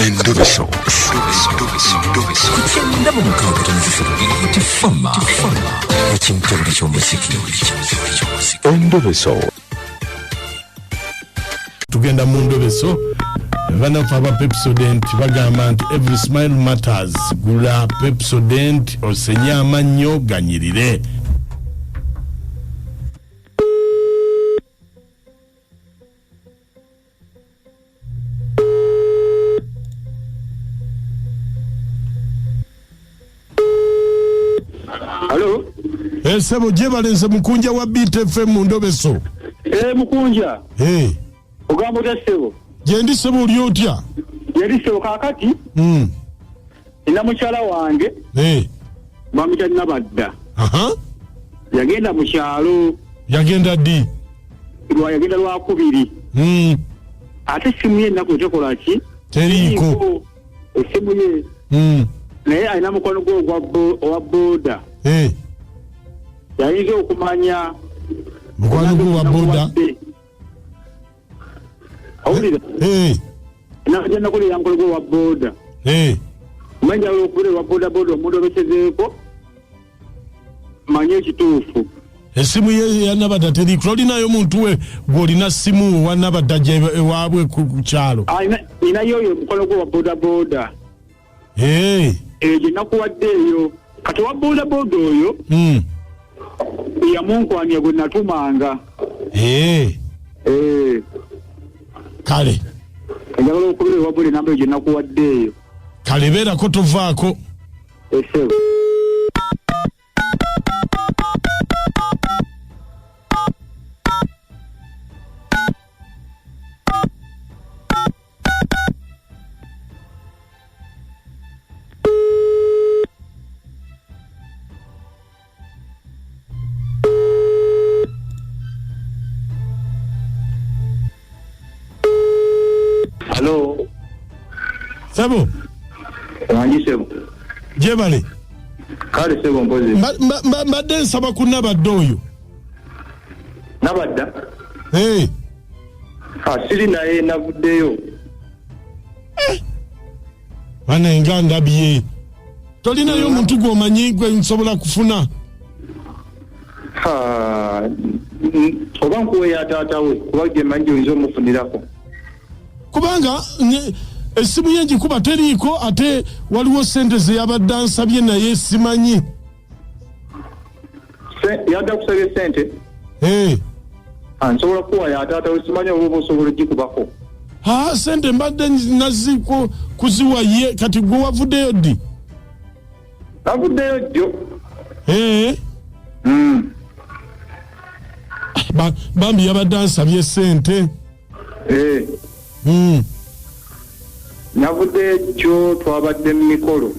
Endobeso. Ku kyenda mu mukaaga tono 3 Tifama ekintobole ky'omuziki. Endobeso. Tugenda mu ndobeso. Banafe aba Pepsodent bagamba nti every smile matters. Gula Pepsodent osenye amannyo ganyirire. Halo? Esebo gyebalenze mukunja wa Beat FM mu ndobeso. Eh, mukunja. Eh, Ogamba otya ssebo? gyendi ssebo, oli otya? Yeri ssebo kaakati nina mukyala wange bamuyita Nabadda. Aha. Yagenda mu kyalo. Yagenda ddi? Lwa yagenda Lwakubiri. Ate essimu ye ennaku tekola ki? Teriiko. Essimu ye. Naye alina mukwano gwe owa booda. Yayinza okumanya. Mukwano gwe wa booda. Owulira? Ennaku nakolera mukwano gwe owa booda. Omanyi njagala okubira owa booda booda omundobesezeeko manye ekituufu. Essimu ye ya Nabadda teriiko. Tolinayo muntu we gw'olina simu wa Nabadda gye ewaabwe ku kyalo? Ninayo oyo omukono gwe wa booda booda. Eyo gye nakuwadde eyo. Kati owa booda booda oyo yamunkwanya gwe natumanga. Kale. Njagala okubira owa booda enamba eyo gye nakuwadde eyo. Kale beerako tovaako. Esebo. Halo? Sebo. Wangi sebo. Gyebale. Kale sebo mpozi. Mbadde nsaba ku Nabadda oyo. Nabadda? Siri naye navuddeyo. Bana nga ndabye. Tolinayo omuntu gw'omanyi gwe nsobola kufuna? Oba nkuwe ya taata we, kuba gye mmanyi gy'oyinza omufunirako. Kubanga essimu ye ngikuba teriiko, ate waliwo ssente ze yabadde ansabye naye simanyi. Yadda kusabye ssente? Nsobola kukuwa ya taata we, simanyi oba osobola ogikubako. Ssente mbadde naziko kuziwa ye, kati gwe wavuddeyo ddi? Navuddeyo jjo. Bambi yabadde ansabye ssente. Navuddeyo jjo, twabadde mu mikolo.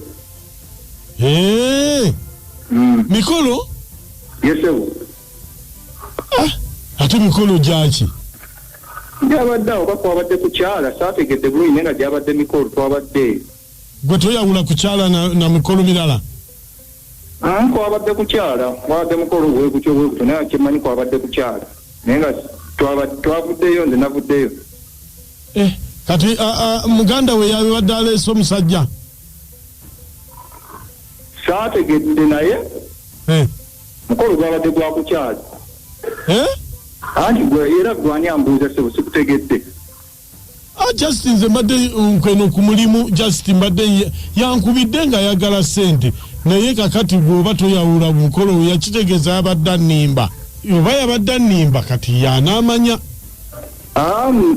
Mikolo? Yes, sebo. Ate mikolo gyaki? Gyabadde awo, oba twabadde kukyala, saategedde bulungi naye nga gyabadde mikolo, twabadde. Gwe toyawula kukyala na mikolo mirala? Twabadde kukyala, twabadde mukolo bwe gutyo bwe gutyo, naye kyemmanyi twabadde kukyala. Naye nga twavuddeyo, nze navuddeyo. Kati, muganda we yabadde aleese omusajja? Saategedde naye. Mukolo gwabadde gwa kukyala. Anti gwe era gwe ani ambuuza ssebo, sikutegedde. Just nze mbadde nkweno ku mulimu, just mbadde yankubidde ng'ayagala ssente. Naye kakati gwe oba toyawula mukolo yakitegeeza yabadde annimba. Oba yabadde annimba kati y'anaamanya.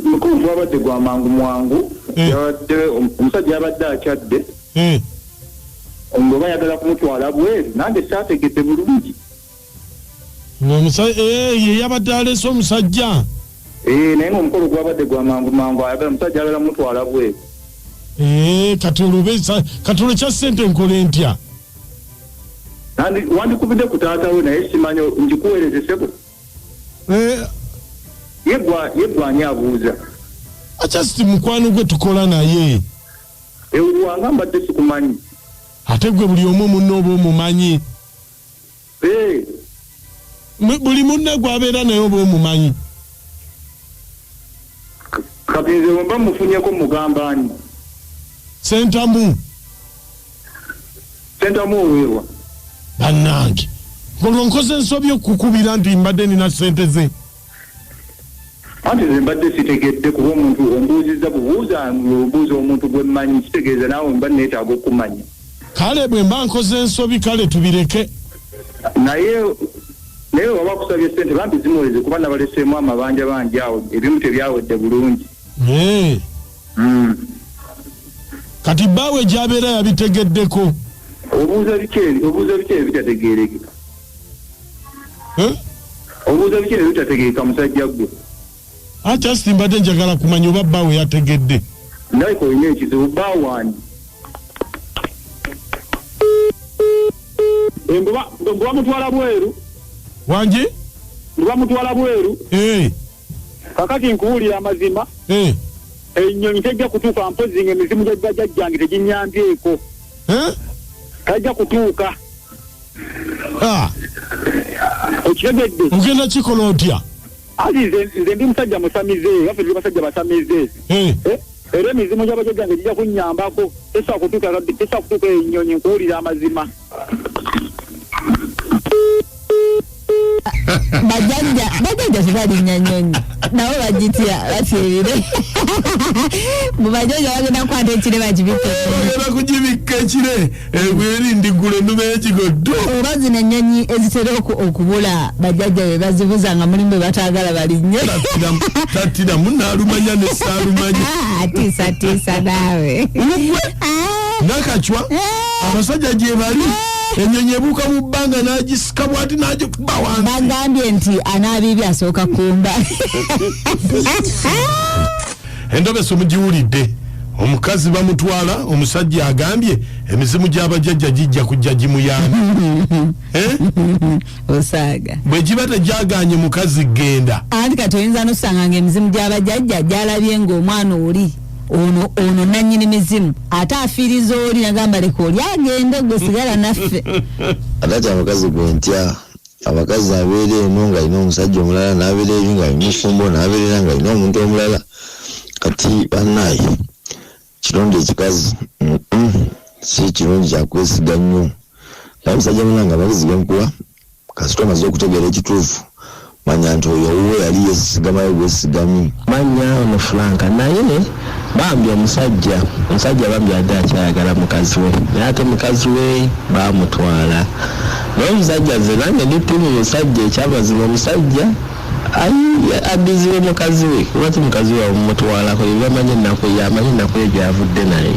Mukolo gwabadde gwa mangu mwangu. Omusajja yabadde akyadde. Ng'oba ayagala kumutwala bweru, nange saategedde bulungi. Ye yabadde aleese omusajja. Naye ng'omukolo gwabadde gwa mangu mangu, omusajja ayagala kumutwala bweru. Kati olwo kya ssente nkole ntya? Wandikubidde ku taata we naye simanyi ngikuweereze ssebo. Ye gwe ani abuuza? Just mukwano gwe tukola naye. Wanga mbadde sikumanyi. Ate gwe buli omu munno oba omumanyi. Buli munne gw'abeera naye oba omumanyi. Kati nze bwe mba mufunyeko mugamba ani? Sentamu. Sentamu oweewa. Bannange, olwo nkoze ensobi okukubira nti mbadde nina ssente ze? Anti nze mbadde sitegedde, kuba omuntu ombuuzizza bubuuza, obuuza omuntu gwe mmanyi, kitegeeza naawe mba neetaaga okumanya. Kale bwe mba nkoze ensobi, kale tubireke. Naye waba akusabye ssente, bambi zimuweze, kuba nabaleseemu amabanja bangi awo, ebimu tebyawedde bulungi. Kati bbaawe gy'abeera yabitegeddeko? Obuuza biki obuuza biki ebitategeerekeka? Eh? Obuuza biki ebitategeereka, musajja gwe? Ah, just mbadde njagala kumanya oba bbaawe yategedde. Ndabika olina ekizibu. Baawaani? Mbu bamutwala bweru. Wangi? Mbu bamutwala bweru. Kakati nkuwulira amazima. Ennyonyi tejja kutuuka mpozi ng'emizimu gya bajjajjange teginyambyeko. Tajja kutuuka. Okitegedde? Ogenda kikola otya? Ati nze ndi musajja musamize, waffe tuli basajja basamize. Era emizimu gy'abajjajjange gijja kunnyambako. Tesobola kutuuka ennyonyi, nkuwulira amazima. Bajjajja tebalinnya nnyonyi, nabo bagitya, batyerire mu bajjajja bagenda kukwata ekire bakibikke. Bagenda kugibikka ekire ebweri ndigula ennume y'ekigoddo. Oba zino ennyonyi ezitera okubula, bajjajja be bazibuza nga mulimu bwe bataagala balinnye. Tattiramu n'alumanya ne saalumanya. Tiisa tiisa naawe. Ugwe Nakacwa, abasajja gye bali, ennyonyi ebuuka mu bbanga n'agisika bw'ati n'agikuba wansi. Bagambye nti anaabiibye asooka kumba. Endobeso mugiwulidde, omukazi bamutwala, omusajja agambye emizimu gy'abajjajja gijja kujja gimuyambe. Eh? Osaaga. Bwe giba tegyaganye mukazi genda. Anti kati oyinza n'osanga ng'emizimu gy'abajjajja gyalabye ng'omwana oli ono nannyini mizimu, ate afiiriza oli nagamba leka oli agende gwe sigala naffe. Ate ati abakazi gwe ntya, abakazi abeera eno ng'alina omusajja omulala, n'abeera eri ng'alina omufumbo, n'abeera era ng'alina omuntu omulala. Kati bannaye, kironde ekikazi si kirungi kyakwesiga nnyo. Naye musajja munnange, amagezi ge nkuwa, kasita omaze okutegeera ekituufu, manya nti oyo owuwe yali yeesigamayo bwesigami. Manya ono Franka, naye bambi omusajja bambi adde akyayagala mukazi we, naye ate mukazi we bamutwala. Naye omusajja, nze nange ndi team musajja. Ekyamazima, omusajja addiziwe mukazi we, lwaki mukazi we wamumutwalako? Bamanyi ennaku ye, amanyi ennaku ye gyavudde naye.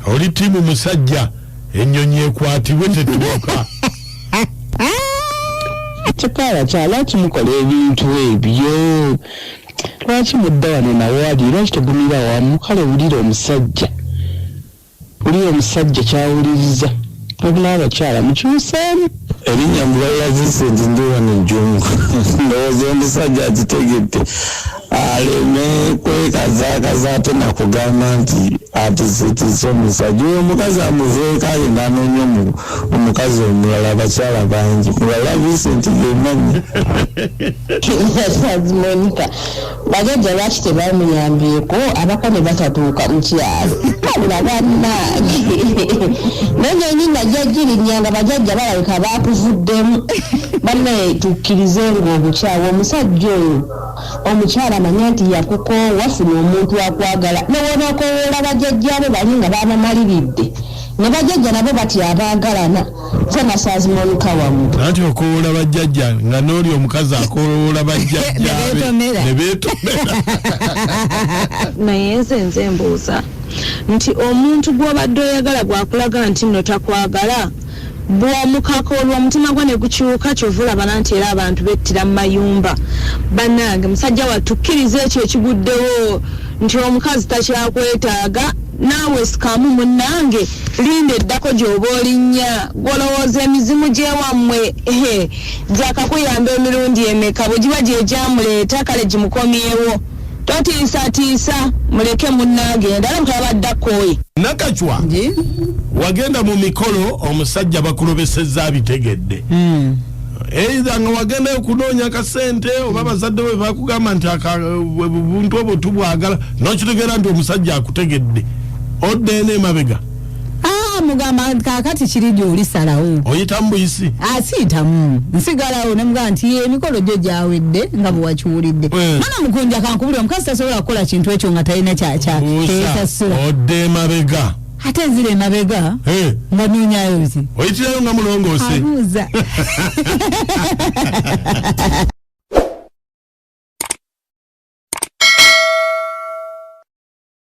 Oli team musajja, ennyonyi ekwatibwe tetuuka. Kyokka abakyala, lwaki mukola ebintu ebyo? Lwaki mudda wano nawali? Lwaki tegumira wamu? Kale wulira omusajja, wulira omusajja kyawuliriza. Wabula abakyala mukyuseemu. Erinnya Mulala Vincent, ndi wano Ejjungu. Ndowooza omusajja akitegedde, aleme kwekazaakaza ate nakugamba nti atiisetiise omusajja oyo. Omukazi amuveeko, agenda anoonya omukazi omulala. Abakyala bangi. Mulala Vincent gemanyi. Monica, bajjajja lwaki tebamuyambyeko abako ne batatuuka mu kyalo? Wabula bannange, nenyonyi najja girinnya nga bajjajja balabika bakuvuddemu. Bannaye, tukkirize ng'obukyawa omusajja oyo, omukyala amanya nti yakukoowa, funa omuntu akwagala. Newonaakowoola bajjajjaabo bali nga babamaliridde, ne bajjajja nabo batya abaagalana. Sanasazi Monica wamu. Anti okowoola bajjajja nga n'oli omukazi akowoola bajjajjaabe. Ne beetomera. Ne beetomera. Naye nze mbuuza nti omuntu gw'obadde oyagala gwakulaga nti nno takwagala, bw'omukaka olwo omutima gwo ne gukyuka? Kyova olabana nti era abantu bettira mu mayumba. Bannange, musajja wattu, kkiriza ekyo ekiguddewo nti omukazi takyakwetaaga, naawe sikamu munnange, linda eddako gy'oba olinnya. Gwolowooza emizimu gyewammwe gyakakuyamba emirundi emeka? Bwe giba gye gyamuleeta, kale gimukomyewo. Totiisatiisa, muleke munnaagenda era mutabadde akkooye. Nakacwa, wagenda mu mikolo, omusajja bakulobesezza, abitegedde, either nga wagendayo kunoonya kasente oba bazadde be bakugamba nti buntu obwo tubwagala, nokitegeera nti omusajja akutegedde. Odda eno emabega. Ah, mugamba kakati kiri gy'olisalawo. Oyitamu buyisi? Asiyitamu, nsigalawo nemugamba nti ye emikolo gyo gyawedde nga bwe wakiwulidde. Mana mukunja kankubuli, omukazi tasobola kukola kintu ekyo nga talina kyeyesasula. Odda emabega. Ate nzira emabega nga noonyayo ki? Oyitirayo nga mulongoose. Abuuza.